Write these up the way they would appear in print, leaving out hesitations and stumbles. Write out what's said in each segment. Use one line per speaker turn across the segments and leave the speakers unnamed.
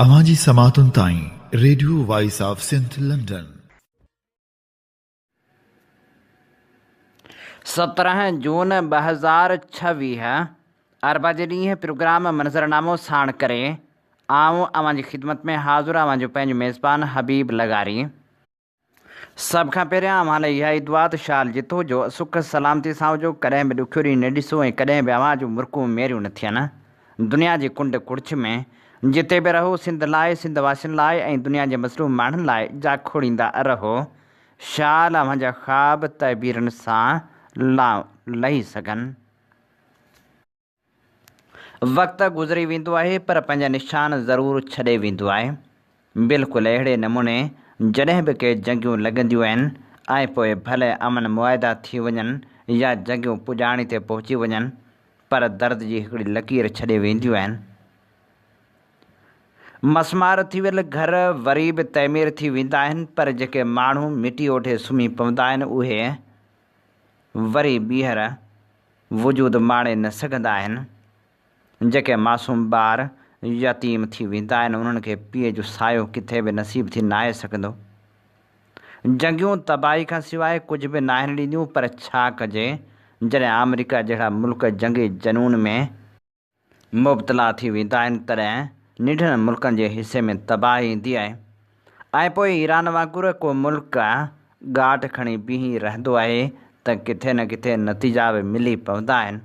اوهان جي سماعتن تائين radio voice of Sindh London.
17 جون 2026 اربع جي ڏينهن پروگرام منظرنامو ساڻ ڪري آئون اوهان جي خدمت ۾ حاضر اوهان جو پنهنجو ميزبان حبيب لغاري. سڀ کان پهريان اوهان لاء اها ئي دعا ته شال جتو جو سک سلامتي سان هجو، ڪڏهن به ڏکيو ڏينهن نه ڏسو ۽ ڪڏهن به اوهان جون مرڪون ميريون نه ٿين. دنيا جي ڪنڊ ڪڙڇ ۾ جتي به رهو سنڌ لاء، سنڌ واسين لاء ۽ دنيا جي مظلوم ماڻهن لاء جاکوڙيندا رهو. شال اوهان جا خواب تعبيرن سان لهي سگهن. وقت گذري ويندو آهي پر پنهنجا نشان ضرور ڇڏي ويندو آهي. بلڪل اهڙي نموني جڏهن به ڪي جنگيون لڳنديون آهن ۽ پوء ڀلي امن معاهدا ٿي وڃن يا جنگيون پڄاڻي تي پهچي وڃن پر درد جي هڪڙي لڪير ڇڏي وينديون آهن. مسمار ٿي ويل گهر وري به تعمير ٿي ويندا آهن پر جيڪي ماڻهو مٽي اوڍي سمهي پوندا آهن اهي وري ٻيهر وجود ماڻي نه سگهندا آهن. جيڪي معصوم ٻار يتيم ٿي ويندا آهن انهن کي پيء جو سايو ڪٿي به نصيب ٿي ناهي سگهندو. جنگيون تباهي کان سواء ڪجهه به ناهن ڏينديون پر ڇا ڪجي جڏهن آمريڪا جهڙا ملڪ جنگي جنون ۾ مبتلا ٿي ويندا آهن تڏهن ننڍن ملڪن جي حصي ۾ تباهي ايندي آهي ۽ پوء ايران وانگر ڪو ملڪ ڳاٽ کڻي بيهي رهندو آهي ته ڪٿي نه ڪٿي نتيجا به ملي پوندا آهن.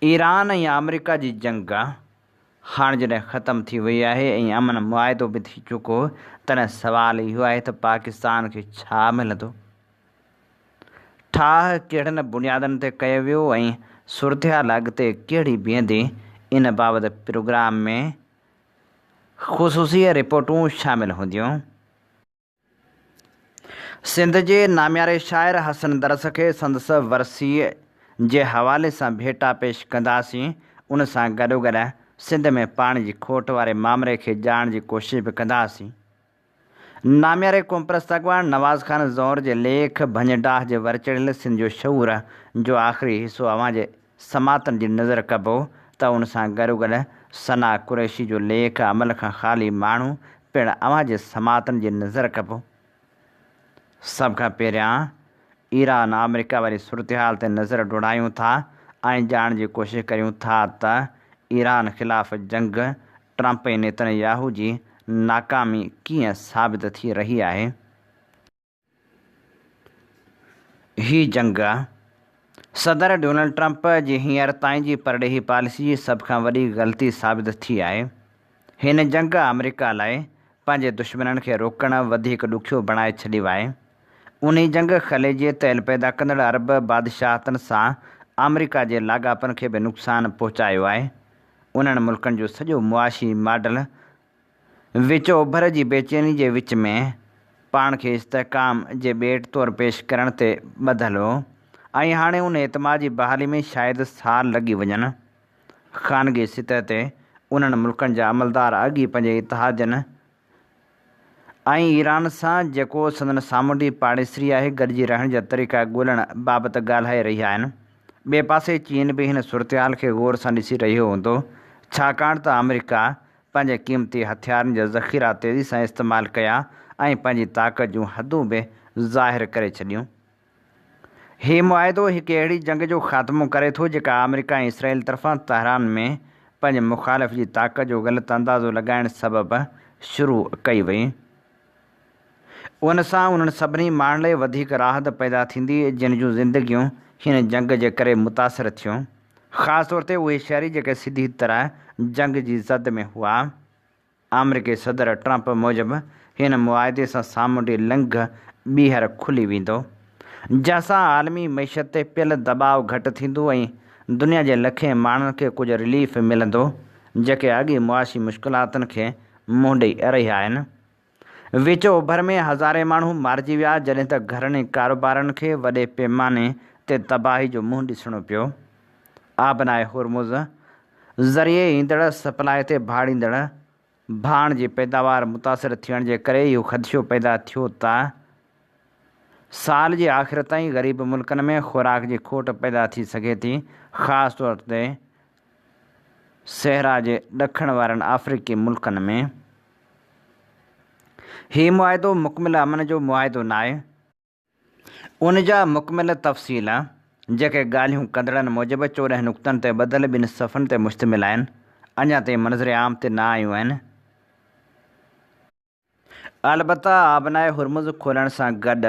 ايران ۽ آمريڪا جي جنگ هاڻ جڏهن ختم ٿي وئي آهي ۽ امن معاهدو به ٿي چڪو تڏهن سوال اهو آهي ته پاڪستان کي ڇا ملندو؟ ٺاهه ڪهڙن بنيادن تي ڪيو ويو ۽ صورتحال اڳتي ڪهڙي بيهندي ان بابت پروگرام ۾ خصوصي رپورٽون شامل هونديون. سنڌ جي نامياري شاعر حسن درس کي سندس ورسيء جي حوالي سان ڀيٽا پيش ڪنداسين ان سان گڏوگڏ سنڌ ۾ پاڻي جي کوٽ واري مامري کي ڄاڻڻ جي ڪوشش به ڪنداسين. نامياري قومپرست اڳواڻ نواز خان زئور جي ليک ڀڃ ڊاهه جي ور چڙهيل سنڌ جو شعور جو آخري حصو اوهان جي سماعتن جي نظر ڪبو ته ان سان گڏوگڏ ثنا قريشي جو ليک عمل کان خالي ماڻهو پڻ اوهان جي سماعتن جي نظر ڪبو. سڀ کان پهريان ايران آمريڪا واري صورتحال تي نظر ڊوڙايون ٿا ۽ ڄاڻڻ جي ڪوشش ڪريون ٿا ته ايران خلاف جنگ ٽرمپ ۽ نيتن ياهو جي ناڪامي ڪيئن ثابت ٿي رهي آهي. هي جنگ صدر ڊونلڊ ٽرمپ جي هينئر تائين جي پرڏيهي پاليسي جي سڀ کان وڏي غلطي ثابت ٿي آهي. هن جنگ آمريڪا لاء پنهنجي دشمنن کي روڪڻ وڌيڪ ڏکيو بڻائي ڇڏيو آهي. انهي جنگ خليجي تيل پيدا ڪندڙ عرب بادشاهتن سان آمريڪا جي لاڳاپن کي به نقصان پهچايو آهي. انهن ملڪن جو سڄو معاشي ماڊل وچ اوڀر جي بيچيني جي وچ ۾ پاڻ کي استحڪام جي ٻيٽ طور پيش ڪرڻ تي ٻڌل هو ۽ هاڻي ان اعتماد جي بحالي ۾ شايد سال لڳي وڃن. خانگي سطح تي انهن ملڪن جا عملدار اڳ ئي پنهنجي اتحادين ۽ ايران سان جيڪو سندن سامونڊي پاڙيسري آهي گڏجي رهڻ جا طريقا ڳولڻ بابت ڳالهائي رهيا آهن. ٻئي پاسي چين به هن صورتحال کي غور سان ڏسي رهيو هوندو ڇاڪاڻ ته آمريڪا پنهنجي قيمتي هٿيارن جا ذخيرا تيزي سان استعمال ڪيا ۽ پنهنجي طاقت جون حدون به ظاهر ڪري ڇڏيون. هي معاهدو هڪ اهڙي جنگ جو خاتمو ڪري ٿو جيڪا آمريڪا ۽ اسرائيل طرفان تهران ۾ پنهنجي مخالف جي طاقت جو غلط اندازو لڳائڻ سبب شروع ڪئي وئي. ان سان انهن سڀني ماڻهن لاء وڌيڪ راحت پيدا ٿيندي جن جون زندگيون هن جنگ جي ڪري متاثر ٿيون، خاص طور تي اهي شهري جيڪي سڌي طرح جنگ جي زد ۾ هئا. آمريڪي صدر ٽرمپ موجب هن معاهدي سان سامونڊي لنگهه ٻيهر کلي ويندو، جنهن سان عالمي معيشت تي پيل دٻاء گهٽ ٿيندو ۽ دنيا جي لکين ماڻهن کي ڪجهه رليف ملندو، جيڪي اڳ ئي معاشي مشڪلاتن کي منهن ڏئي رهيا آهن. وچ اوڀر ۾ هزارين ماڻهو مارجي ويا، جڏهن ته گهرن ۽ ڪاروبارن کي وڏي پيماني تي تباهي جو منهن ڏسڻو پيو. آبناء هرمز ذريعي ايندڙ سپلاء تي ڀاڙيندڙ ڀاڻ جي پيداوار متاثر ٿيڻ جي ڪري اهو خدشو پيدا ٿيو ته سال جي آخر تائين غريب ملڪن ۾ خوراڪ جي کوٽ پيدا ٿي سگهي ٿي، خاص طور تي صحرا جي ڏکڻ وارن آفريقي ملڪن ۾. هي معاهدو مڪمل امن جو معاهدو ناهي. ان جا مڪمل تفصيل، جيڪي ڳالهيون ڪندڙن موجب 14 نقطن تي ٻڌل ٻن صفحن تي مشتمل آهن، اڃا تائين منظر عام تي نه آيون آهن. البته آبنائي هرمز کولڻ سان گڏ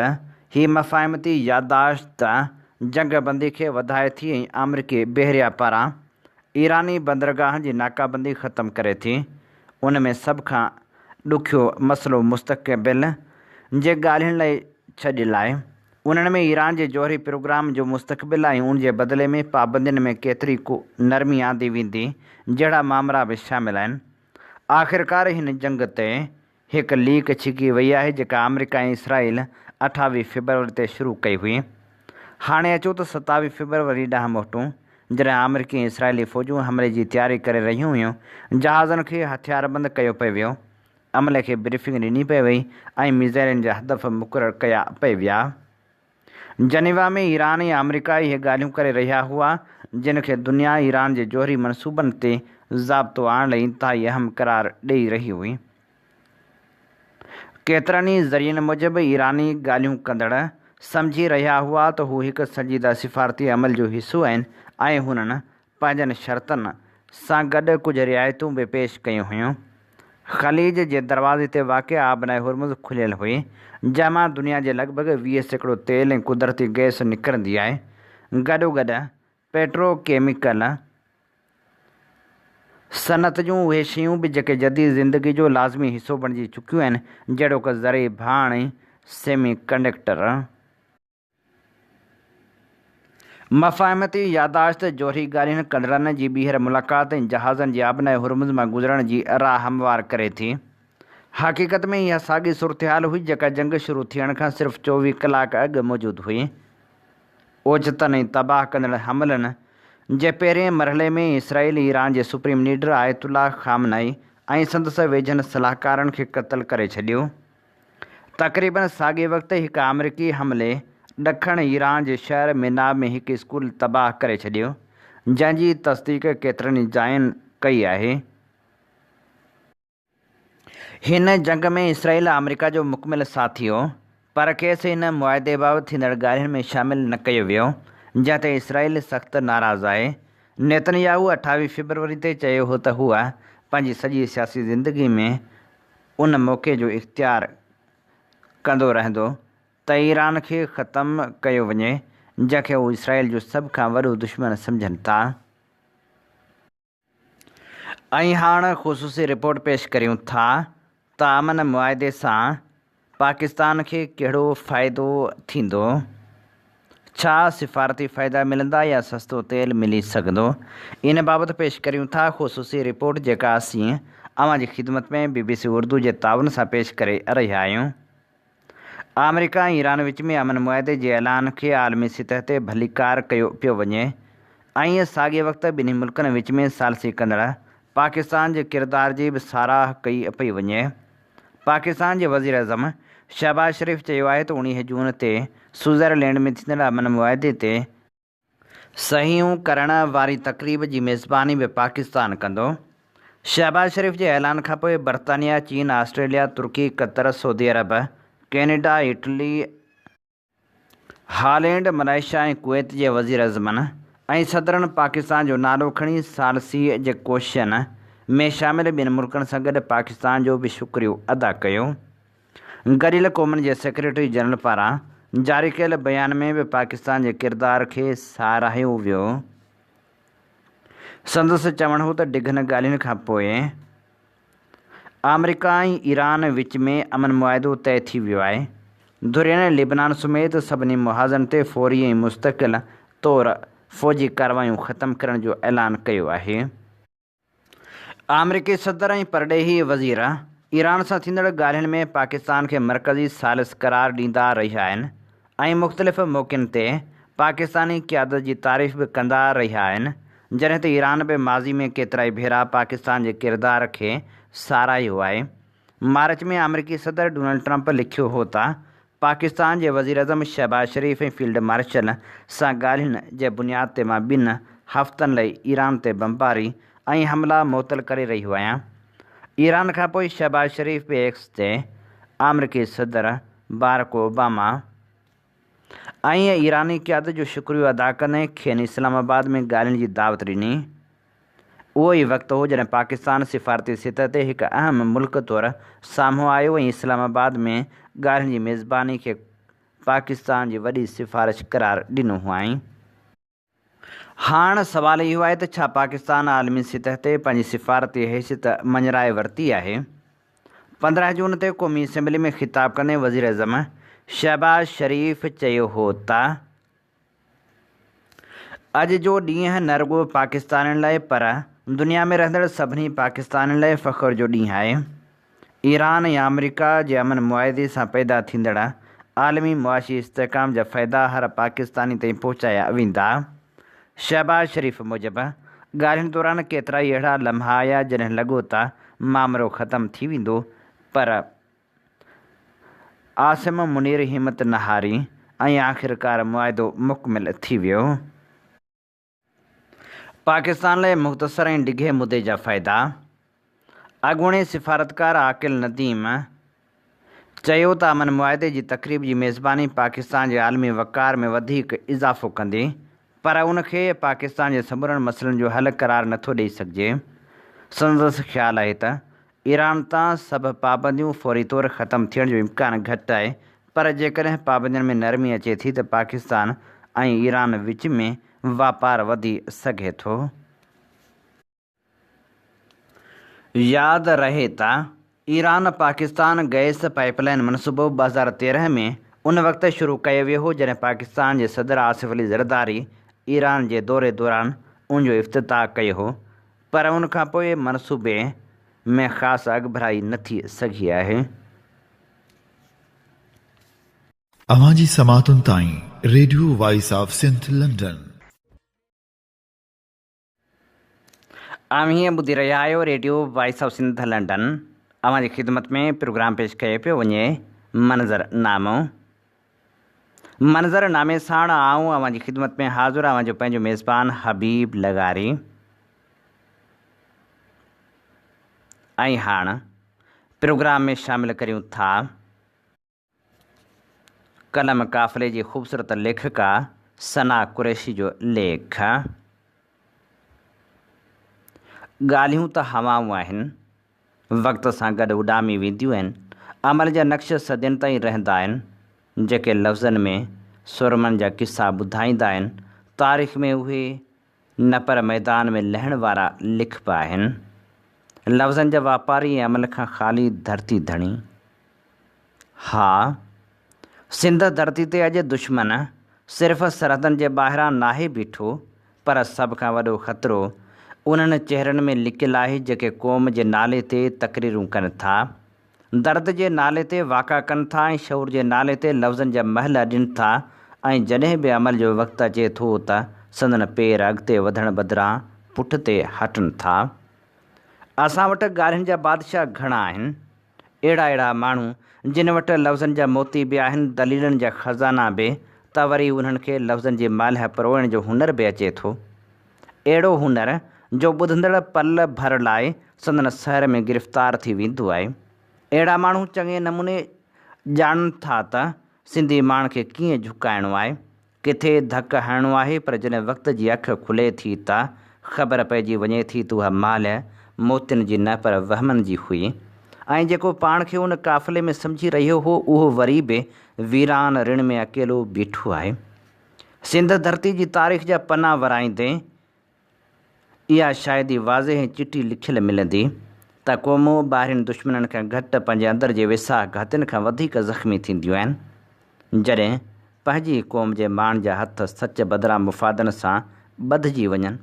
هي مفاهمتي يادداشت جنگ بندي کي وڌائي ٿي ۽ آمريڪي بحريه پاران ايراني بندرگاهن جي ناڪابندي ختم ڪري ٿي. ان ۾ سڀ کان ڏکيو مسئلو مستقبل جي ڳالهين لاء ڇڏيل آهي. انهن ۾ ايران جي جوهري پروگرام جو مستقبل ۽ ان جي بدلي ۾ پابندين ۾ ڪيتري نرمي آندي ويندي جهڙا مامرا به شامل آهن. آخرڪار هن جنگ تي هڪ ليڪ ڇڪي وئي آهي جيڪا آمريڪا ۽ اسرائيل 28 فيبروري تي شروع ڪئي هئي. هاڻي اچو ته 27 فيبروري ڏانهن موٽون جڏهن آمريڪي ۽ اسرائيلي فوجون حملي جي تياري ڪري رهيون هيون، جهازن کي هٿياربند ڪيو پئي ويو، عملي کي بريفنگ ڏني پئي وئي ۽ ميزائلن جا هدف مقرر ڪيا پئي ويا. جنيوا ۾ ايران ۽ آمريڪا اهي ڳالهيون ڪري رهيا هئا، جن کي دنيا ايران جي جوهري منصوبن تي ضابطو آڻڻ لاء انتهائي اهم قرار ڏئي رهي هئي. ڪيترن ئي ذريعن موجب ايراني ڳالهيون ڪندڙ سمجهي رهيا هئا ته هو هڪ سنجيده سفارتي عمل جو حصو آهن ۽ هنن پنهنجن شرطن سان گڏ ڪجهه رعايتون به پيش ڪيون هيون. خليج جي دروازي تي واقع آبنائي هرمز کليل هئي، جنهن مان دنيا جي لڳ ڀڳ 20% تيل ۽ قدرتي گئس نڪرندي آهي. گڏوگڏ پيٽرو ڪيميڪل صنعت جون اهي شيون به جيڪي جديد زندگي جو لازمي حصو بڻجي چڪيون آهن، جهڙوڪ زرعي ڀاڻ ۽ سيمي ڪنڊڪٽر. مفاهمتي يادداشت جوهري ڳالهين ڪندڙن جي ٻيهر ملاقات ۽ جهازن جي آبنائي هرمز مان گذرڻ جي راهه هموار ڪري ٿي. حقيقت ۾ اها ساڳي صورتحال هئي جيڪا جنگ شروع ٿيڻ کان صرف 24 ڪلاڪ اڳ موجود هئي. اوچتن ۽ تباهه ڪندڙ حملن جي پهرئين مرحلي ۾ اسرائيل ايران جي سپريم ليڊر آيت الله خامنائي ۽ سندس ويجهن صلاحڪارن کي قتل ڪري ڇڏيو. تقريبن ساڳئي وقت هڪ آمريڪي حملي ڏکڻ ايران جي شهر ميناب ۾ هڪ اسڪول تباهه ڪري ڇڏيو، جنهن جي تصديق ڪيترن ئي جاين ڪئي آهي. هن جنگ ۾ اسرائيل آمريڪا جو مڪمل ساٿي هو، پر کيس هن معاهدي بابت ٿيندڙ ڳالهين ۾ شامل نه ڪيو ويو، جنهن تي اسرائيل سخت ناراض آهي. نيتن ياهو 28 فيبروري تي چيو هو ته هو پنهنجي سڄي سياسي زندگي ۾ ان موقعي جو اختيار ڪندو رهندو ته ايران کي ختم ڪيو وڃي، جنهن کي هو اسرائيل جو سڀ کان وڏو دشمن سمجهن ٿا. ۽ هاڻ خصوصي رپورٽ پيش ڪريون ٿا ته امن معاهدي سان پاڪستان کي ڪهڙو فائدو ٿيندو؟ ڇا سفارتي فائدا ملندا يا سستو تيل ملي سگهندو؟ ان بابت پيش ڪريون ٿا خصوصي رپورٽ جيڪا اسين اوهان جي خدمت ۾ بي بي سي اردو جي تعاون سان پيش ڪري رهيا آهيون. آمريڪا ۽ ايران وچ ۾ امن معاهدي جي اعلان کي عالمي سطح تي ڀليڪار ڪيو پيو وڃي ۽ ساڳئي وقت ٻنهي ملڪن وچ ۾ ثالثي ڪندڙ پاڪستان جي ڪردار جي به ساراهه ڪئي پئي وڃي. پاڪستان جي وزيراعظم شهباز شريف چيو آهي ته 19 جون تي سوئٽزرلينڊ ۾ ٿيندڙ امن معاهدي تي صحيحون ڪرڻ واري تقريب جي ميزباني به پاڪستان ڪندو. شهباز شريف جي اعلان کانپوء برطانيا، چين، Australia, Turkey, Qatar, Saudi Arab, Canada, Italy, Holland, Malaysia ۽ Kuwait جي وزيراعظمن ۽ صدرن پاڪستان جو نالو کڻي ثالثي جي ڪوششن ۾ شامل ٻين ملڪن سان گڏ پاڪستان جو به شڪريو ادا ڪيو. گڏيل قومن جي سيڪريٽري جنرل پاران جاري ڪيل بيان ۾ به پاڪستان جي ڪردار کي ساراهيو ويو. سندس چوڻ هو ته ڊگهن ڳالهين کانپوء آمريڪا ۽ ايران وچ ۾ امن معاهدو طئي ٿي ويو آهي، ڌرين لبنان سميت سڀني محاذن تي فوري ۽ مستقل طور فوجي ڪارروايون ختم ڪرڻ جو اعلان ڪيو آهي. آمريڪي صدر ۽ پرڏيهي وزير ايران سان ٿيندڙ ڳالهين ۾ پاڪستان کي مرڪزي ثالث قرار ڏيندا رهيا آهن ۽ مختلف موقعن تي پاڪستاني قيادت جي تعريف به ڪندا رهيا آهن، جڏهن ته ايران به ماضي ۾ ڪيترائي ڀيرا پاڪستان جي ڪردار کي ساراهيو آهي. مارچ ۾ آمريڪي صدر ڊونلڊ ٽرمپ لکيو هو ته پاڪستان جي وزيراعظم شهباز شريف ۽ فيلڊ مارشل سان ڳالهين جي بنياد تي مان ٻن هفتن لاء ايران تي بمباري ۽ حملا معطل ڪري رهيو آهيان. ايران کانپوء شهباز شريف به ايڪس تي آمريڪي صدر بارڪ اوباما ۽ ايراني قيادت جو شڪريو ادا ڪندي کين اسلام آباد ۾ ڳالهين جي دعوت ڏني. اهو ئي وقت هو جڏهن پاڪستان سفارتي سطح تي هڪ اهم ملڪ طور سامهون آيو ۽ اسلام آباد ۾ ڳالهين جي ميزباني کي پاڪستان جي وڏي سفارش قرار ڏنو هئائين. هاڻ سوال اهو آهي ته ڇا پاڪستان عالمي سطح تي پنهنجي سفارتي حيثيت مڃرائي ورتي آهي؟ 15 جون تي قومي اسيمبلي ۾ خطاب ڪندي وزيراعظم شهباز شريف چيو هو ته اڄ جو ڏينهن نه رڳو پاڪستانين لاء پر دنيا ۾ رهندڙ سڀني پاڪستانين لاء فخر جو ڏينهن آهي. ايران ۽ آمريڪا جي امن معاهدي سان پيدا ٿيندڙ عالمي معاشي استحڪام جا فائدا هر پاڪستاني تائين پهچايا ويندا. شهباز شريف موجب، ڳالهين دوران ڪيترائي اهڙا لمحا آيا جڏهن لڳو ته مامرو ختم ٿي ويندو پر عاصم منير همت نه هاري ۽ آخرڪار معاهدو مڪمل ٿي ويو. پاڪستان لاء مختصر ۽ ڊگهي مدي جا فائدا، اڳوڻي سفارتڪار عاقل نديم چيو ته امن معاهدي جي تقريب جي ميزباني پاڪستان جي عالمي وقار ۾ وڌيڪ اضافو ڪندي پر ان کي پاڪستان جي سمورن مسئلن جو حل قرار نٿو ڏئي سگهجي. سندس خيال آهي ته ايران تان سڀ پابنديون فوري طور ختم ٿيڻ جو امڪان گهٽ آهي پر جيڪڏهن پابندين ۾ نرمي اچي ٿي ته پاڪستان ۽ ايران وچ ۾ واپار وڌي سگهي ٿو. ياد رهي ته Iran Pakistan gas pipeline منصوبو 2013 ۾ ان وقت شروع ڪيو ويو هو جڏهن پاڪستان جي صدر آصف علي زرداري ايران جي دوري دوران ان جو افتتاح ڪيو هو پر ان کان پوء منصوبي ۾ خاص اڳڀرائي نه ٿي سگهي آهي.
اوهان جي سماعتن تائين radio voice of Sindh London.
اوهين ٻڌي رهيا آهيو radio voice of Sindh London. اوهان جي خدمت ۾ پروگرام پيش ڪيو پيو وڃي منظر نامو. منظر نامي ساڻ آئون اوهان جي خدمت ۾ حاضر اوهان جو پنهنجو ميزبان حبيب لغاري ۽ هاڻ پروگرام ۾ شامل ڪريون ٿا قلم قافلي جي خوبصورت ليکڪا ثنا قريشي جو ليک ڳالهيون ته هوائون آهن وقت سان گڏ اڏامي وينديون آهن. عمل جا نقش صدين تائين رهندا آهن، جيڪي لفظن ۾ سورمن جا قصا ٻڌائيندا آهن، تاريخ ۾ اهي نه پر ميدان ۾ لهڻ وارا لکبا آهن. لفظن جا واپاري ۽ عمل کان خالي ڌرتي ڌڻي. ها! سنڌ ڌرتي تي اڄ دشمن صرف سرحدن جي ٻاهران ناهي بيٺو پر سڀ کان وڏو خطرو انهن چهرن ۾ لڪيل آهي جيڪي قوم جي نالي تي تقريرون ڪن ٿا، درد جي نالي تي واڪا ڪن ٿا ۽ شعور جي نالي تي لفظن جا محل اڏين ٿا ۽ جڏهن به عمل جو وقت اچي ٿو ته سندن پير اڳتي وڌڻ بدران پٺتي هٽن ٿا. اسان وٽ ڳالهين جا بادشاهه گهڻا آهن. اهڙا اهڙا ماڻهو جن وٽ لفظن جا موتي به آهن، دليلن جا خزانا به، ته وري انهن کي لفظن جي مالهه پروئڻ جو هنر به اچي ٿو. اهڙو هنر جو ٻڌندڙ پل ڀر لاء سندن سحر ۾ گرفتار ٿي ويندو آهي. اهڙا ماڻهو چڱي نموني ڄاڻن ٿا ته سنڌي ماڻهن کي ڪيئن جهڪائڻو آهي، ڪٿي ڌڪ هڻڻو آهي پر جڏهن وقت جي اک کلي ٿي ته خبر پئجي وڃي ٿي ته اها مالهه موتين جي نه پر وهمن جي هئي ۽ جيڪو پاڻ کي ان قافلي ۾ سمجهي رهيو هو اهو وري به ويران رڻ ۾ اڪيلو بيٺو آهي. سنڌ ڌرتي جي تاريخ جا پنا ورائيندي اها شاهدي واضح ۽ چٽي لکيل ملندي ته قومون ٻاهرين دشمنن کان گهٽ پنهنجي اندر جي ويساهه گهاتين کان وڌيڪ زخمي ٿينديون آهن. جڏهن پنهنجي ئي قوم جي ماڻهن جا هٿ سچ بدران مفادن سان ٻڌجي وڃن،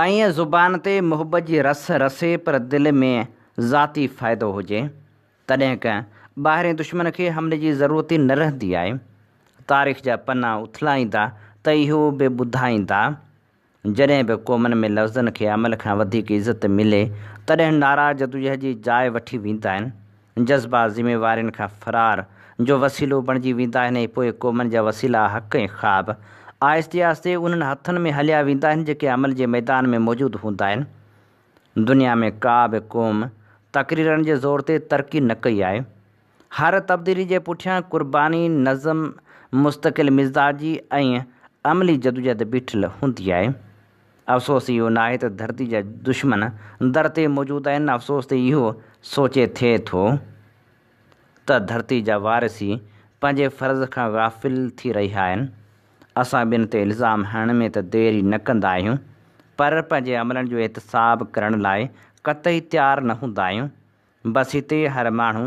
۽ زبان تي محبت جي رس رسي پر دل ۾ ذاتي فائدو هجي، تڏهن ڪنهن ٻاهرين دشمن کي حملي جي ضرورت ئي نه رهندي آهي. تاريخ جا پنا اٿلائيندا ته اهو به ٻڌائيندا. جڏهن به قومن ۾ لفظن کي عمل کان وڌيڪ عزت ملي، تڏهن نعرا جدوجهد جي جاء وٺي ويندا آهن. جذبا ذميوارين کان فرار جو وسيلو بڻجي ويندا آهن ۽ پوء قومن جا وسيلا حق ۽ خواب آهستي آهستي انهن هٿن ۾ هليا ويندا آهن جيڪي عمل جي ميدان ۾ موجود هوندا آهن. دنيا ۾ ڪا به قوم تقريرن جي زور تي ترقي نه ڪئي آهي. هر تبديلي جي پٺيان قرباني، نظم، مستقل مزاجي ۽ عملي جدوجهد بيٺل هوندي آهي. افسوس اهو ناهي ته ڌرتي جا دشمن در تي موجود آهن، افسوس ته اهو سوچي ٿئي ٿو ته ڌرتي جا وارث ئي پنهنجي فرض کان غافل ٿي رهيا آهن. اسان ٻين تي الزام هڻڻ ۾ ته دير ئي نه ڪندا آهيون، پر پنهنجي عملن جو احتساب ڪرڻ لاء قطعي تيار نه هوندا آهيون. بس هتي هر ماڻهو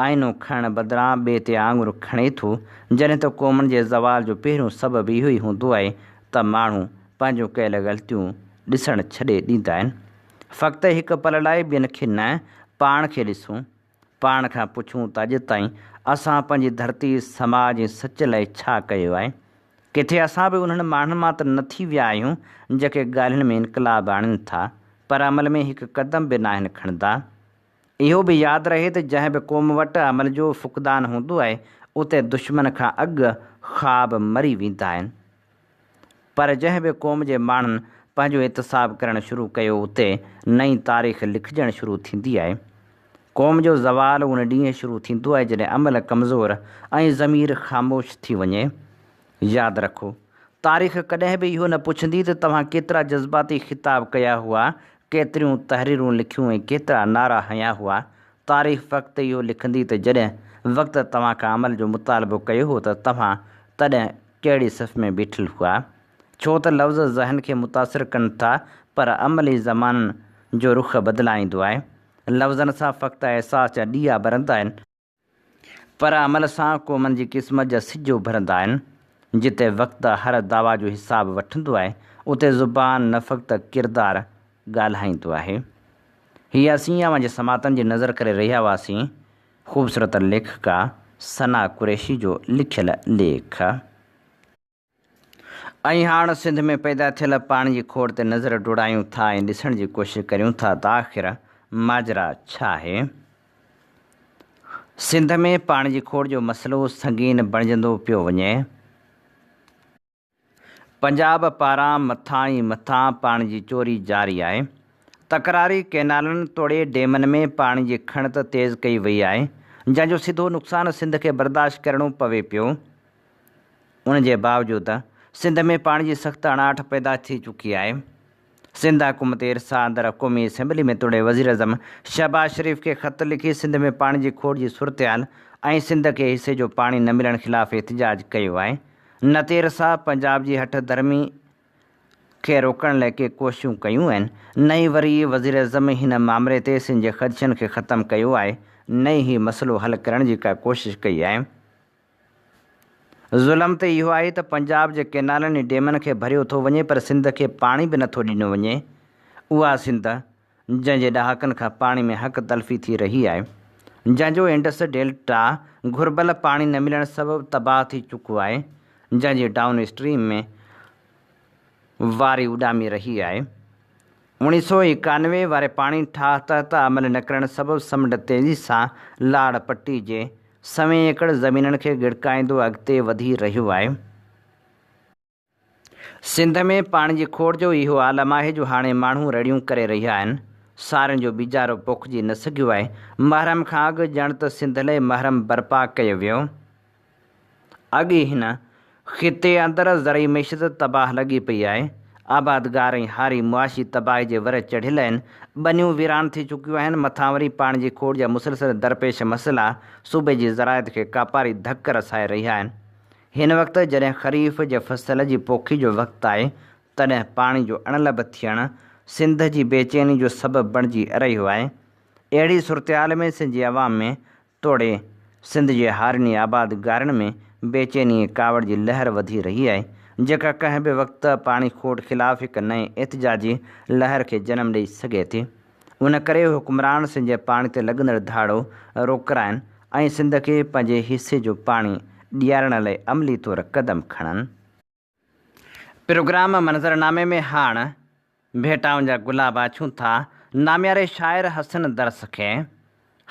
آئينو کڻڻ بدران ٻئي تي آڱر کڻي ٿو، جڏهن ته قومن جي زوال جو پهريون سبب اهو ئي هوندو آهي ته ماڻهو پنهنجون ڪيل غلطيون ڏسڻ ڇڏي ڏيندا آهن. فقط هڪ پل لاء ٻين کي نه، پاڻ کي ڏسون. پاڻ کان پڇون ته اڄ تائين اسان پنهنجي ڌرتي، سماج ۽ سچ لاء ڇا ڪيو آهي؟ ڪٿي اسان به انهن ماڻهن مان ته نه ٿي ويا آهيون، جيڪي ڳالهين ۾ انقلاب آڻين ٿا، پر عمل ۾ هڪ قدم به ناهن کڻندا. اهو به ياد رهي ته جنهن به قوم وٽ عمل جو فقدان هوندو آهي، اتي دشمن کان اڳ خواب مري ويندا آهن. پر جنهن به قوم جي ماڻهن پنهنجو احتساب ڪرڻ شروع ڪيو اتي نئين تاريخ لکجڻ شروع ٿيندي آهي. قوم جو زوال ان ڏينهن شروع ٿيندو آهي جڏهن عمل ڪمزور ۽ ضمير خاموش ٿي وڃي. ياد رکو! تاريخ ڪڏهن به اهو نه پڇندي ته توهان ڪيترا جذباتي خطاب ڪيا هئا، ڪيتريون تحريرون لکيون ۽ ڪيترا نعرا هنيا هئا. تاريخ فقط اهو لکندي ته جڏهن وقت توهان کان عمل جو مطالبو ڪيو هو ته توهان تڏهن ڪهڙي صف ۾ بيٺل هئا؟ ڇو ته لفظ ذهن کي متاثر ڪن ٿا پر عمل ئي زمانن جو رخ بدلائيندو آهي. لفظن سان فقط احساس جا ڏيئا ٻرندا آهن. پر عمل سان قومن جي قسمت جا سج اڀرندا آهن. جتي وقت هر دعويٰ جو حساب وٺندو آهي، اتي زبان نه فقط ڪردار ڳالهائيندو آهي. هي اسين اوهان جي سماعتن جي نظر ڪري رهيا هئاسين. خوبصورت ليکڪا ثنا قريشي جو لکيل ليک. ۽ هاڻ سنڌ ۾ پيدا ٿيل پاڻي جي کوٽ تي نظر ڊوڙايون ٿا ۽ ڏسڻ جي ڪوشش ڪريون ٿا ته آخر ماجرا ڇا آهي؟ سنڌ ۾ پاڻي جي کوٽ جو مسئلو سنگين بڻجندو پيو وڃي. پنجاب پاران مٿان ئي مٿان پاڻي جي چوري جاري آهي. تڪراري ڪئنالن توڙي ڊيمن ۾ پاڻي جي کڻت تيز ڪئي وئي آهي، جنهن جو سڌو نقصان سنڌ کي برداشت ڪرڻو پوي پيو. ان جي باوجود سنڌ ۾ پاڻي جي سخت اڻاٺ پيدا ٿي چڪي آهي. سنڌ حڪومت ارسا اندر قومي اسيمبلي ۾ توڙي وزيراعظم شهباز شريف کي خط لکي سنڌ ۾ پاڻي جي کوٽ جي صورتحال ۽ سنڌ کي حصي جو پاڻي نه ملڻ خلاف احتجاج ڪيو آهي نه ته ارسا پنجاب جي هٺ ڌرمي کي روڪڻ لاء ڪي ڪوششون ڪيون آهن نه ئي وري وزيراعظم هن مامري تي سنڌ جي خدشن کي ختم ڪيو آهي نه ئي هي مسئلو حل ڪرڻ جي ڪا ڪوشش ڪئي آهي. ظلم ته اهو آهي ته پنجاب جي ڪئنالن ۽ ڊيمن کي ڀريو ٿو وڃي پر سنڌ کي پاڻي به نٿو ڏنو وڃي. اها سنڌ جنهن جي ڏهاڪن کان پاڻي ۾ حق تلفي ٿي رهي آهي. جنهن جو انڊس ڊيلٽا گهربل پاڻي نه ملڻ سبب تباهه ٿي چڪو آهي. جنهن جي ڊائون اسٽريم ۾ واري اڏامي رهي آهي. 1991 واري پاڻي ٺاهه تحت عمل نه ڪرڻ سبب سمنڊ تيزي سان لاڙ پٽي جي سوين ايڪڙ زمينن کي ڳڙڪائيندو اڳتي وڌي رهيو آهي. سنڌ ۾ پاڻي جي کوٽ جو اهو عالم آهي جو هاڻي ماڻهو رڙيون ڪري رهيا آهن. سارين جو ٻيجارو پوکجي نه سگهيو آهي. محرم کان اڳ ڄڻ ته سنڌ لئه محرم برپا ڪيو ويو. اڳ ئي هن خطي اندر زرعي معيشت تباهه لڳي پئي آهي، آبادگار ۽ هاري معاشي تباهي جي ور چڙهيل آهن، ٻنيون ويران ٿي چڪيون آهن، مٿان وري پاڻي جي کوٽ جا مسلسل درپيش مسئلا صوبي جي زراعت کي ڪاپاري ڌڪ رسائي رهيا آهن. هن وقت جڏهن خريف جي فصل جي پوکي جو وقت آهي، تڏهن پاڻي جو اڻلڀ ٿيڻ سنڌ جي بيچيني جو سبب بڻجي رهيو آهي. اهڙي صورتحال ۾ سنڌ جي عوام ۾ توڙي سنڌ جي هارين ۽ آبادگارن ۾ بيچيني ۽ ڪاوڙ جي لهر وڌي رهي آهي، جيڪا ڪنهن به وقت پاڻي کوٽ خلاف هڪ نئين احتجاجي لهر کي جنم ڏئي سگهي ٿي. ان ڪري حڪمران سنڌ جي پاڻي تي لڳندڙ ڌاڙو روڪرائن ۽ سنڌ کي پنهنجي حصي جو پاڻي ڏيارڻ لاء عملي طور قدم کڻن. پروگرام منظرنامي ۾ هاڻ ڀيٽائن جا گلاب آڇون ٿا نامياري شاعر حسن درس کي.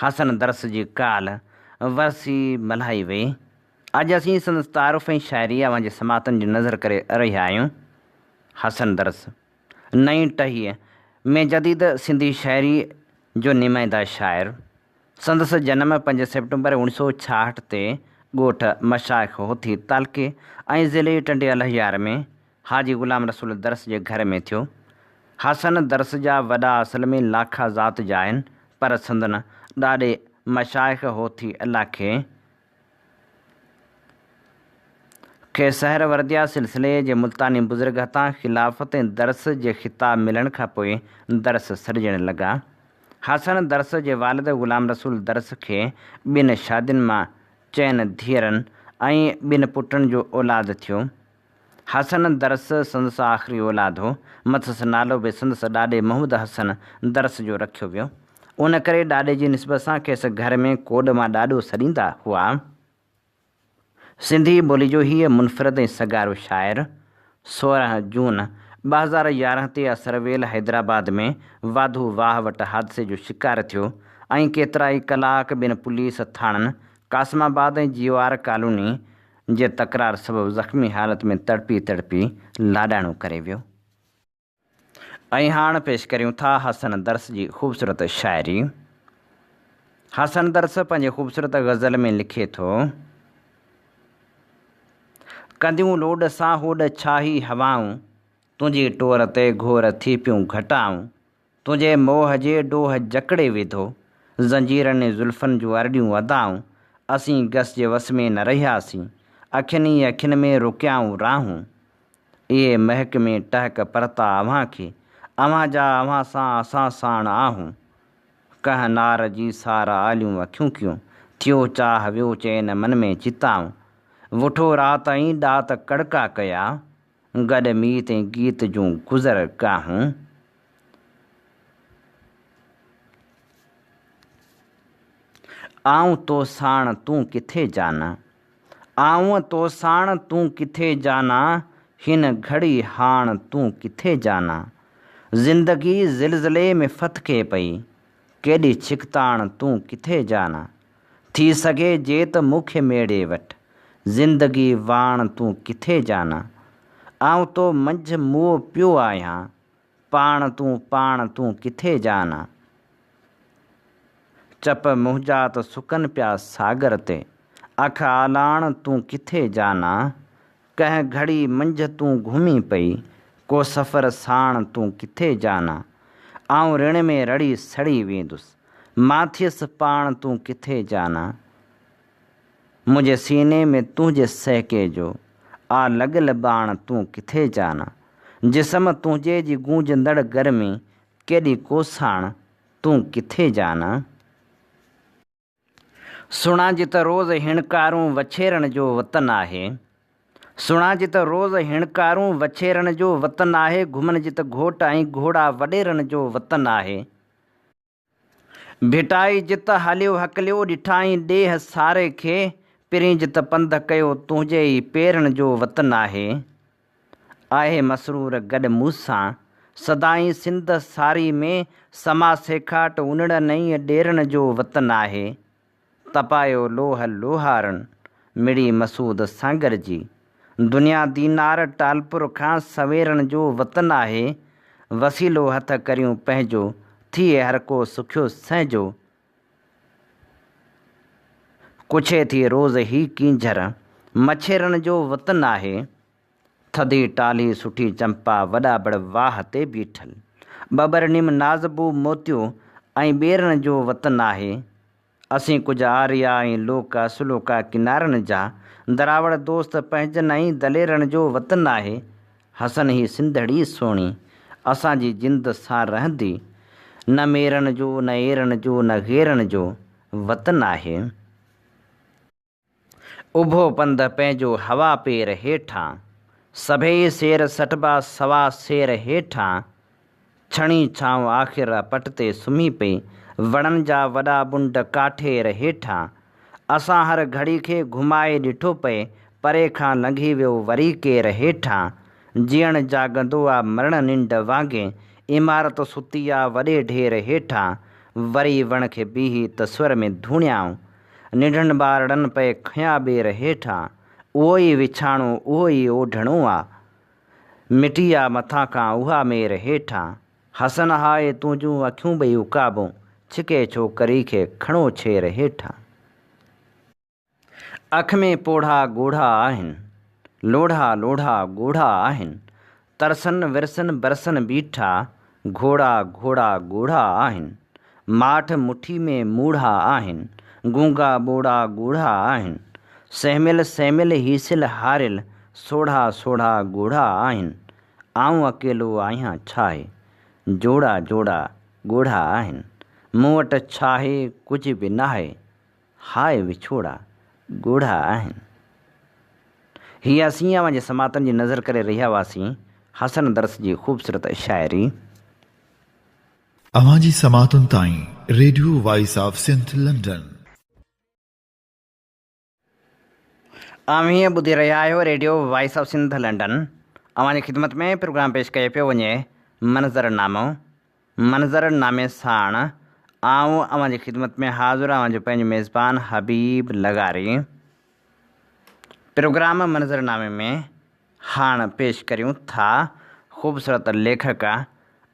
حسن درس جي ڪالهه ورسي ملهائي وئي. اڄ اسين سندس تعارف ۽ شاعري اوهان جي سماعتن جي نظر ڪري رهيا آهيون. حسن درس، نئين ٽهيء ۾ جديد سنڌي شاعريء جو نمائنده شاعر. سندس جنم پنج سيپٽمبر اوڻيھ سؤ ڇاهٺ تي ڳوٺ مشائخ هوٿي تعلقي ۽ ضلعي ٽنڊي الهيار ۾ حاجي غلام رسول درس جي گهر ۾ ٿيو. حسن درس جا وڏا اصل ۾ لاکا ذات جا آهن، پر سندن ڏاڏي مشائخ هوٿي لاکي کي سهرورديه سلسلي جي ملتاني بزرگ هٿان خلافت ۽ درس جي خطاب ملڻ کان پوء درس سڏجڻ لڳا. حسن درس جي والد غلام رسول درس کي ٻن شادين مان چئن ڌيئرن ۽ ٻن پٽن جو اولاد ٿيو. حسن درس سندس آخري اولاد هو. مٿس نالو به سندس ڏاڏي محمد حسن درس جو رکيو ويو. ان ڪري ڏاڏي جي نسبت سان کيس گهر ۾ ڪوڏ مان ڏاڏو سڏيندا هئا. سنڌي ٻولي جو هيء منفرد ۽ سگهارو شاعر 16 جون 2011 تي اسرويل حيدرآباد ۾ واڌو واهه وٽ حادثي جو شڪار ٿيو ۽ ڪيترائي ڪلاڪ ٻن پوليس ٿاڻن قاسم آباد ۽ جي او آر ڪالوني جي تڪرار سبب زخمي حالت ۾ تڙپي تڙپي لاڏاڻو ڪري ويو. ۽ هاڻ پيش ڪريون ٿا حسن درس جي خوبصورت شاعري. حسن درس پنهنجي خوبصورت غزل ۾ لکي ٿو. ڪنديون لوڏ سان هوڏ ڇاهي هوائون، تنهنجي ٽور تي گهور ٿي پيون گهٽائون. تنهنجي موهه جي ڊوهه جڪڙي وڌو، زنجيرن ۽ زلفن جون ارڏيون ادائون، اسين گس جي وس ۾ نه رهياسين، اکين ئي اکين ۾ روڪيائون راهون. اهي مهڪ ۾ ٽهڪ پرتا اوهان کي، اوهان جا اوهان سان اسان ساڻ آهون. ڪنهن نار جي سار آليون اکيون ڪيون، ٿيو چاهه ويو چين من ۾ چتائون. وٺو رات ۽ ڏات ڪڙڪا ڪيا، گڏ ميت ۽ گيت جون گذر گاهون. آئون تو ساڻ تون ڪٿي جانا. آئون تو ساڻ تون ڪٿي جانا، هن گهڙي هاڻ تون ڪٿي جانا. زندگي زلزلي ۾ ڦٿڪي پئي، ڪيڏي ڇڪتاڻ تون ڪٿي جانا. ٿي سگهي جي ته مون کي ميڙي وٺ، زندگي واڻ تون ڪٿي جانا. آئون تو منجهه موئو پيو آهيان، پاڻ تون پاڻ تون ڪٿي جانا. چپ منهنجا ته سڪن پيا ساگر تي، اک آلاڻ تون ڪٿي جانا. ڪنهن گهڙي منجهه تون گهمين پئي، ڪو سفر ساڻ تون ڪٿي جانا. آئون رڻ ۾ رڙي سڙي ويندس، مان ٿيس پاڻ تون ڪٿي جانا. منهنجي سيني ۾ تنهنجي سهڪي جو، آ لڳل ٻاڻ تون ڪٿي جانا. جسم تنهنجي جي گونجندڙ گرمي، ڪيڏي ڪوساڻ تون ڪٿي جانا. سڻا جت روز هڻڪارون وڇيرڻ جو وطن آهي. سڻا جت روز هڻڪارون وڇيرڻ جو وطن آهي گهمن جت گهوٽ ۽ گهوڙا وڏيرن جو وطن آهي. ڀٽائي جت هليو هڪليو ڏٺائين ڏيهه ساري کي پرين جت پنڌ ڪيو تنهنجي ئي پيرن جو وطن آهي. آهي مسرور گڏ مون سان سدائين سنڌ ساري ۾ سما سيکاٽ انڙن ۽ ڏيرن جو وطن آهي. تپايو لوهه لوهارن مڙئي مسعود سانگر جي دنيا دينار ٽالپر کان سويرن جو وطن آهي. وسيلو هٿ ڪريون پنهنجو ٿئي هرڪو سکيو سهنجو. ڪڇي ٿي روز هي ڪينجهر، مڇيرن جو وطن آهي. ٿڌي ٽالهي سٺي چمپا وڏا بڙ واهه تي بيٺل. ٻٻر نم نازبو موتيو ۽ ٻيرن جو وطن آهي. اسين ڪجهه آريا ۽ لوڪ اصلوڪا ڪنارن جا، دراوڙ دوست پنهنجن ۽ دليرن جو وطن آهي. حسن هي سنڌڙي سهڻي، اسان جي جند سان رهندي. نه ميرن جو، نه ايرن جو، نه غيرن جو وطن آهي. اڀو پنڌ پنهنجو هوا پير هيٺان، سڀيئي سير سٽبا سوا سير هيٺان. ڇڻي ڇانو آخر پٽ تي سمهي پئي، وڻن جا وڏا بنڊ ڪاٺير هيٺان. اسان هر گهڙي کي گهمائي ڏٺو پئي، پري کان لنگهي ويو وري ڪير هيٺان. جيئڻ جاڳندو آ مرڻ ننڊ وانگي، عمارت ستي آ وڏي ڍير هيٺان. وري وڻ کي بيهي تصور ۾ ڌوڻيائون. ننڍن ٻارڙن پئي کنيا ٻير هيٺان. اهو ئي وڇاڻو اهو ئي اوڍڻو آ. مٽي آ مٿان کان اها مير هيٺان. حسن هاء تنهنجون اکيون ٻئي عقابون. ڇڪي ڇوڪري کي کڻو ڇير هيٺان. اک ۾ پوڙها ڳوڙها آهن. لوڙها لوڙها ڳوڙها آهن. ترسن ورسن برسن بيٺا. گهوڙا گهوڙا ڳوڙها آهن. ماٺ مٺي ۾ موڙها آهن. گونگا ٻوڙا ڳوڙها آهن. سهميل سهميل هيسيل هاريل. سوڙها سوڙها ڳوڙها آهن. آئون اڪيلو آهيان ڇاهي. جوڙا جوڙا ڳوڙها آهن. مون وٽ ڇاهي ڪجهه به ناهي. هاء وڇوڙا ڳوڙها آهن. هي اسين اوهان جي سماعتن جي نظر ڪري رهيا هئاسين حسن درس جي خوبصورت شاعري.
اوهان جي سماعتن تائين radio voice of Sindh London.
اوهين ٻڌي رهيا آهيو radio voice of Sindh London. اوهان جي خدمت ۾ پروگرام پيش ڪيو پيو وڃي منظر نامو. منظر نامي ساڻ آئون اوهان جي خدمت ۾ حاضر اوهان جو پنهنجو ميزبان حبيب لغاري. پروگرام منظر نامي ۾ هاڻ پيش ڪريون ٿا خوبصورت ليکڪ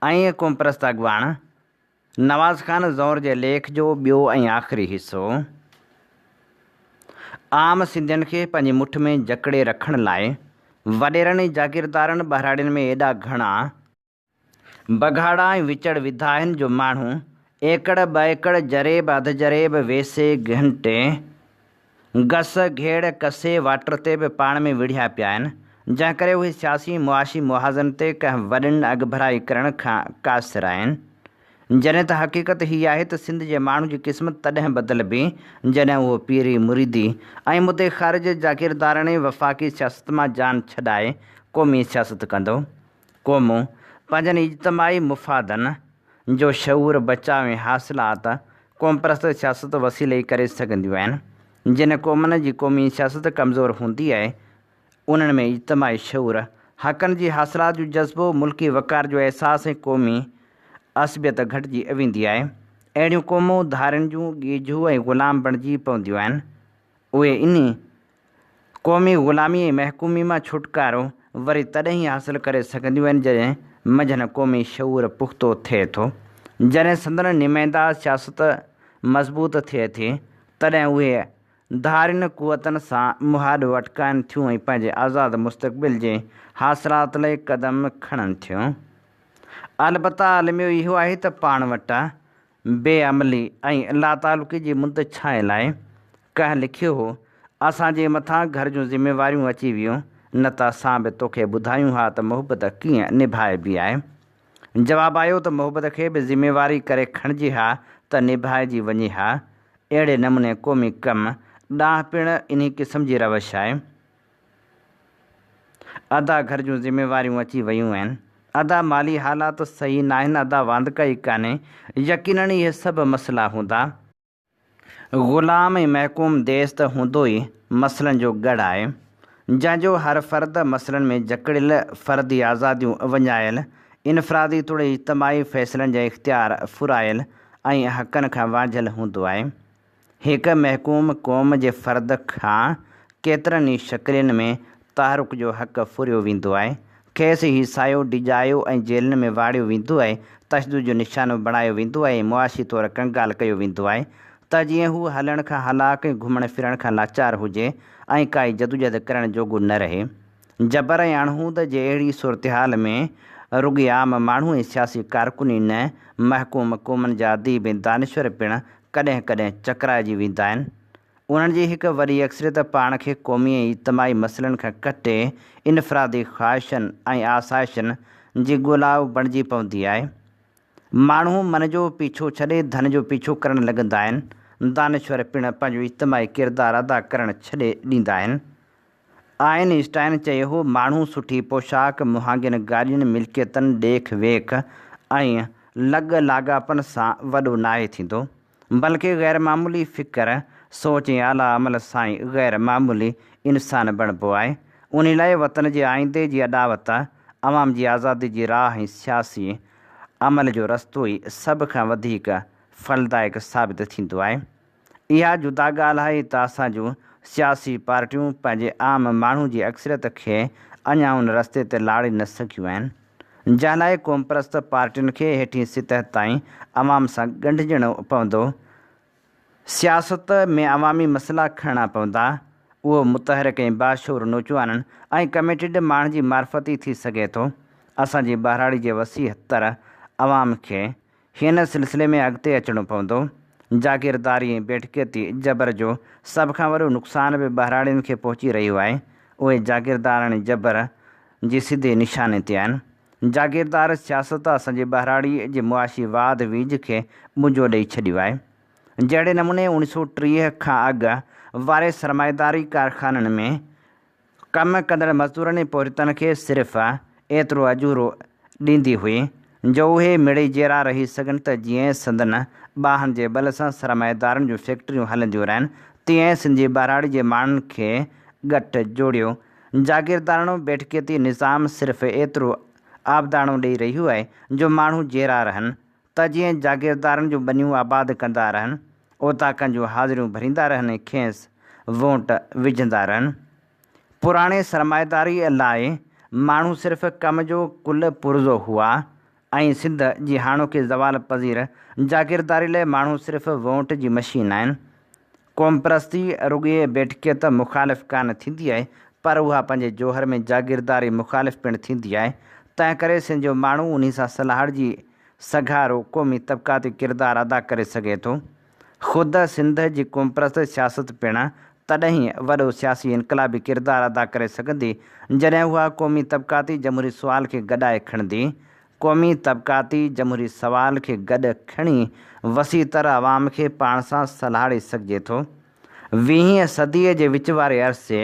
۽ قومپرست اڳواڻ نواز خان زئور جي ليک جو ٻيو ۽ آخري حصو. عام سنڌين کي پنهنجي مٺ ۾ جڪڙي رکڻ لاء وڏيرن ۽ جاگيردارن ٻهراڙين ۾ ايڏا گهڻا بگهاڙا ۽ وچڙ وڌا آهن جو ماڻهو ايڪڙ ٻه ايڪڙ، جريب اڌ جريب، ويسي گهنٽي، گس، گهيڙ، ڪسي، واٽر تي به پاڻ ۾ وڙهيا پيا آهن، جنهن ڪري اهي سياسي ۽ معاشي محاذن تي ڪنهن وڏين اڳڀرائي ڪرڻ کان قاصر آهن. جڏهن ته حقيقت هي آهي ته سنڌ جي ماڻهو جي قسمت تڏهن بدلبي جڏهن اهو پيري مريدي ۽ مدي خارج جاگيرداراڻي وفاقي سياست مان جان ڇڏائي قومي سياست ڪندو. قومون پنهنجن اجتماعي مفادن جو شعور، بچاء ۽ حاصلات قومپرست سياست وسيلي ئي ڪري سگهنديون آهن. جن قومن جي قومي سياست ڪمزور هوندي آهي، انهن ۾ اجتماعي شعور، حقن جي حاصلات جو جذبو، ملڪي وقار جو احساس ۽ قومي عصبيت گهٽجي ويندي آهي. اهڙيون قومون ڌارين جون ڳيجهو ۽ غلام بڻجي پونديون آهن. اهي انهي قومي غلامي ۽ محڪومي مان ڇوٽڪارو وري تڏهن ئي حاصل ڪري سگهنديون آهن جڏهن منجهن قومي شعور پختو ٿئي ٿو. جڏهن سندن نمائنده سياست مضبوط ٿئي ٿي، تڏهن اهي ڌارين قوتن سان مهاڏو اٽڪائن ٿيون ۽ پنهنجي آزاد مستقبل جي حاصلات لئي قدم کڻن ٿيون. البته الميو اهو آهي ته پاڻ وٽ بي عملي ۽ لاتعلقي جي مند ڇانيل آهي. ڪنهن لکيو هو، اسان جي مٿان گهر جون ذميواريون اچي ويون، نه ته اسان به توکي ٻڌايون ها ته محبت ڪيئن نڀائبي آهي. جواب آيو ته محبت کي به ذميواري ڪري کڻجي ها ته نڀائجي وڃي ها. اهڙي نموني قومي ڪم ڏانهن پڻ انهي قسم جي روش آهي. ادا گهر جون ذميواريون اچي ويون آهن. ادا مالي حالات صحيح ناهن ادا واندڪائي ڪانهي. يقينن اهي سڀ مسئلا هوندا. غلام ۽ محڪوم ديس ته هوندو ئي مسئلن جو ڳڙهه آهي. جنهن جو هر فرد مسئلن ۾ جڪڙيل، فردي آزاديون وڃايل، انفرادي توڙي اجتماعي فيصلن جا اختيار ڦرايل ۽ حقن کان وانجهيل هوندو آهي. هڪ محڪوم قوم جي فرد کان ڪيترن ئي شڪلين ۾ تحرڪ جو حق ڦريو ويندو آهي. کيس هيسايو، ڊڄايو ۽ جيلن ۾ واڙيو ويندو آهي، تشدد جو نشانو بڻايو ويندو آهي ۽ معاشي طور ڪنگال ڪيو ويندو آهي ته جيئن هو هلڻ کان هلاڪ ۽ گهمڻ ڦرڻ کان لاچار هجي ۽ ڪائي جدوجهد ڪرڻ جوڳو نه رهي. جبر ۽ اڻهوند جي اهڙي صورتحال ۾ رڳي عام ماڻهو ۽ سياسي ڪارڪن ئي نه، محڪوم قومن جا اديب ۽ دانشور پڻ ڪڏهن ڪڏهن چڪرائجي ويندا آهن. انهن جي هڪ وڏي اڪثريت پاڻ کي قومي ۽ اجتماعي مسئلن کان ڪٽي انفرادي خواهشن ۽ آسائشن جي ڳولائو بڻجي پوندي آهي. ماڻهو من جو پيڇو ڇڏي ڌن جو پيڇو ڪرڻ لڳندا آهن. دانشور پڻ پنهنجو اجتماعي ڪردار ادا ڪرڻ ڇڏي ڏيندا آهن. آئن اسٽائن چيو هو، ماڻهو سٺي پوشاڪ، مهانگين گاڏين، ملڪيتن، ڏيک ويک ۽ لڳ لاڳاپن سان وڏو ناهي ٿيندو، بلڪه غير معمولي فڪر، سوچ ۽ اعليٰ عمل سان ئي غير معمولي انسان بڻبو آهي. انهي لاء وطن جي آئيندي جي اڏاوت، عوام جي آزادي جي راهه ۽ سياسي عمل جو رستو ئي سڀ کان وڌيڪ ڦلدائڪ ثابت ٿيندو آهي. اها جدا ڳالهه آهي ته اسان جون سياسي پارٽيون پنهنجي عام ماڻهو جي اڪثريت کي اڃا ان رستي تي لاڙي نه سگهيون آهن. جنهن لاء قومپرست پارٽين کي هيٺين سطح تائين عوام سان ڳنڍجڻو پوندو. سياست ۾ عوامي مسئلا کڻڻا پوندا. اهو متحرڪ ۽ باشعور نوجوانن ۽ ڪميٽيڊ ماڻهن جي معرفت ئي ٿي سگهي ٿو. اسان جي ٻهراڙي جي وسيع تر عوام کي هن سلسلي ۾ اڳتي اچڻو پوندو. جاگيرداري ۽ بيٺڪيتي جبر جو سڀ کان وڏو نقصان به ٻهراڙين کي پهچي رهيو آهي. اهي جاگيرداراڻي جبر جي سڌي نشاني تي آهن. جاگيردار سياست اسان جي ٻهراڙي جي معاشي واڌ ويجهه کي ٻنجو ڏئي ڇڏيو آهي. جهڙي نموني 1930 کان اڳ واري سرمائيداري ڪارخانن ۾ ڪم ڪندڙ مزدورن ۽ پورهيتن کي صرف ايترو اجورو ڏيندي هئي جو اهي مڙئي جيئرا رهي سگهن ته جيئن سندن ٻانهن جي ٻل سان سرمائيدارن جون فيڪٽريون هلنديون رهن تيئن سنڌ جي ٻهراڙي جي ماڻهن کي ڳٺ جوڙيو جاگيرداراڻو بيٺڪيتي نظام صرف ايترو آبداڻو ڏئي رهيو آهي جو ماڻهو جيئرا رهن ته جيئن جاگيردارن جون ٻنيون آباد ڪندا رهن، اوطاقن جون حاضريون ڀريندا رهن ۽ کيس وونٽ وجهندا رهن. پراڻي سرمائيداريء لاء ماڻهو صرف ڪم جو ڪل پرزو هئا ۽ سنڌ جي هاڻوڪي زوال پذير جاگيرداري لاء ماڻهو صرف وونٽ جي مشين آهن. قومپرستي رڳي بيٺڪيت مخالف ڪانه ٿيندي آهي، پر اها پنهنجي جوهر ۾ جاگيرداري مخالف پڻ ٿيندي آهي. تنهنڪري سنڌ جو ماڻهو انهي سان سلهاڙجي سگهارو قومي طبقاتي ڪردار ادا ڪري سگهي ٿو. خود سنڌ جي قومپرست سياست پڻ تڏهن ئي وڏو سياسي انقلابي ڪردار ادا ڪري سگهندي، جڏهن اها قومي طبقاتي جمهوري سوال کي گڏائي کڻندي. قومي طبقاتي جمهوري سوال کي گڏ کڻي وسيع تر عوام کي پاڻ سان سلهاڙي سگهجي ٿو. ويهين صديء جي وچ واري عرصي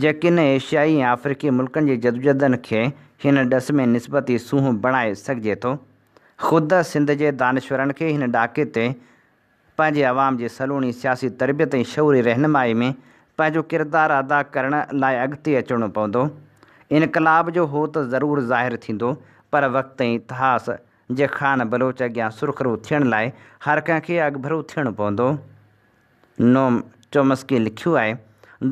جي ڪن ايشيائي ۽ آفريقي ملڪن جي جدوجهدن کي هن ڏس ۾ نسبتي سونهون بڻائي سگهجي ٿو. خود سنڌ جي دانشورن کي هن ڏاڪي تي پنهنجي عوام جي سلوڻي سياسي تربيت ۽ شعوري رهنمائي ۾ پنهنجو ڪردار ادا ڪرڻ لاء اڳتي اچڻو پوندو. انقلاب جو هو ته ضرور ظاهر ٿيندو پر وقت ۽ اتهاس جي خان بلوچ اڳيان سرخرو ٿيڻ لاء هر ڪنهن کي اڳڀرو ٿيڻو پوندو. نوم چومسڪي لکيو آهي،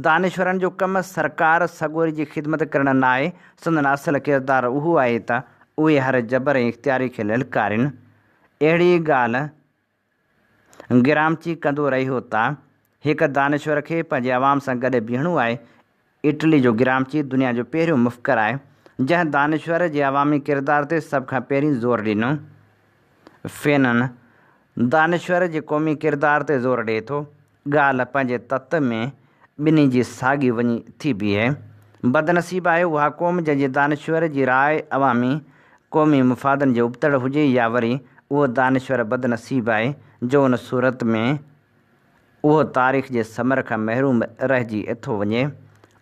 دانشورن جو ڪم سرڪار سڳوري جي خدمت ڪرڻ ناهي، سندن اصل ڪردار اهو آهي ته اهي هر جبر ۽ اختياري کي للڪارين. اهڙي ڳالهه گرامچي ڪندو رهيو ته هڪ دانشور کي پنهنجي عوام سان گڏ بيهڻو آهي. اٽلي جو گرامچي دنيا جو پهريون مفڪر آهي، جنهن دانشور جي عوامي ڪردار تي سڀ کان پهرين زور ڏنو. فينن دانشور جي قومي ڪردار تي زور ڏئي ٿو. ڳالهه پنهنجي تت ۾ ٻنهي جي ساڳي وڃي ٿي بيهي. بدنصيب آهي اها قوم جنهن جي دانشور جي راء عوامي، قومي مفادن جي ابتڙ هجي يا وري اهو دانشور بدنصيب آهي جو ان صورت ۾ اهو تاريخ جي ثمر کان محروم رهجي ٿو وڃي.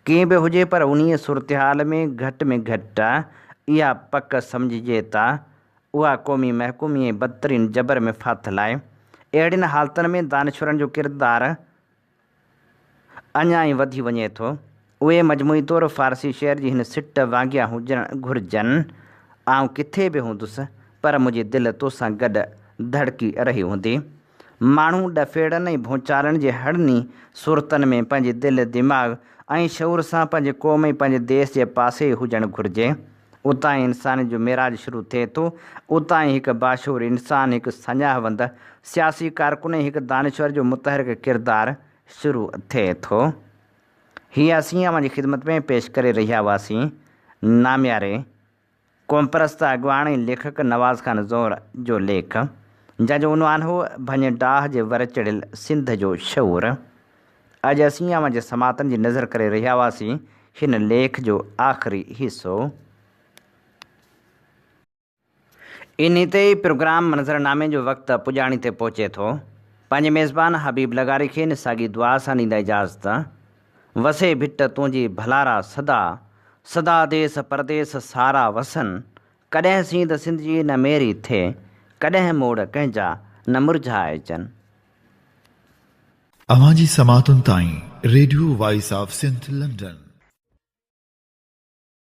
ڪيئن به هجي پر انهيء صورتحال ۾ گهٽ ۾ گهٽ اها پڪ سمجهجي ته اها قومي محڪومي ۽ بدترين جبر ۾ ڦاٿل آهي. اهڙين حالتن ۾ دانشورن جو ڪردار اڃا ئي وڌي وڃي ٿو. اهي مجموعي طور فارسي شعر جي هن سٽ وانگيان هجڻ گهرجن، آئون ڪٿي به هوندس، پر منهنجي دل توسان گڏ ڌڙڪي رهي هوندي. ماڻهو ڏڦيڙن ۽ ڀونچالن جي هڙني صورتن ۾ پنهنجي دل، دماغ ۽ شعور سان پنهنجي قوم ۽ پنهنجي ديس جي پاسي ئي هجڻ گهرجي. اتان ئي انسانيت جو معراج شروع ٿئي ٿو. اتان ئي هڪ باشعور انسان، هڪ ساڃاهه وند سياسي ڪارڪن ۽ هڪ دانشور جو متحرڪ ڪردار شروع ٿئي ٿو. هي اسين اوهان جي خدمت ۾ پيش ڪري رهيا هئاسين نامياري قومپرست اڳواڻ ۽ ليکڪ نواز خان زئور جو ليک، جنهن جو عنوان هو ڀڃ ڊاهه جي ور چڙهيل سنڌ جو شعور. اڄ اسين اوهان جي سماعتن جي نظر ڪري رهيا هئاسين هن ليک جو آخري حصو. انهي تي ئي پروگرام منظرنامي جو وقت پڄاڻي تي پهچي ٿو. پنهنجي ميزبان حبيب لغاري کي ان ساڳي دعا سان ڏيندا اجازت. وسي ڀٽ تنهنجي ڀلارا سدا، سدا ديس پرديس سارا وسن، ڪڏهن سينڌ سنڌ جي نه ميري ٿئي، ڪڏهن موڙ ڪنهن جا نه مرجهائجن.
اوهان جي سماعتن تائين radio voice of Sindh London.